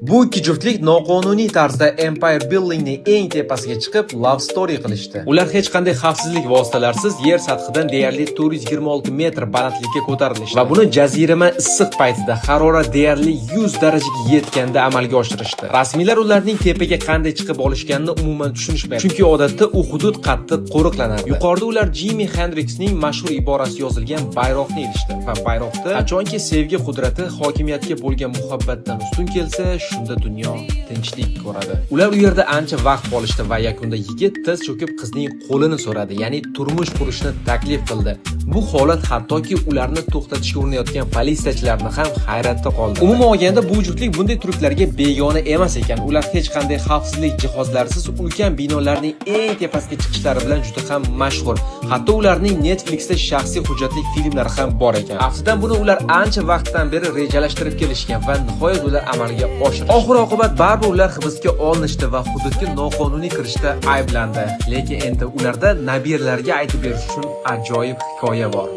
Bu ikki juftlik noqonuniy tarzda Empire Buildingning eng tepasiga chiqib, love story qilishdi. Ular hech qanday xavfsizlik vositalarisiz yer sathidan deyarli 426 metr balandlikka ko'tarilishdi. Va buni jazirama issiq paytida, harorat deyarli 100 darajaga yetganda amalga oshirishdi. Rasmiylar ularning tepaga qanday chiqib olishganini umuman tushunishmayapti. Chunki odatda u hudud qattiq qo'riqlanardi. Yuqorida ular Jimi Hendrixning mashhur iborasi yozilgan bayroqni ilishdi va bayroqda "Qachonki sevgi qudrati hokimiyatga bo'lgan muhabbatdan ustun kelsa, shunda dunyo tinchlik ko'radi". Ular u yerda ancha vaqt qolishdi va yakunda yigit tiz cho'kib qizning qo'lini so'radi, ya'ni turmush qurishni taklif qildi. Bu holat hattoki ularni to'xtatishga urinayotgan politsiyachilarni ham hayratda qoldirdi. Umuman olganda, bu juftlik bunday truklarga begona emas ekan. Ular hech qanday xavfsizlik jihozlarisiz ulkan binolarning eng tepasiga chiqishlari bilan juda ham mashhur. Hatto ularning Netflixda shaxsiy hujjatli filmlari ham bor ekan. Aftidan, buni ular ancha vaqtdan beri rejalashtirib kelishgan va nihoyat ular amalga oshirishdi. Oxir oqibat baribir ular hibsga olinishdi va hududga noqonuniy kirishda ayblandi. Lekin endi ularda nabiralarga aytib berish uchun ajoyib hikoya bor.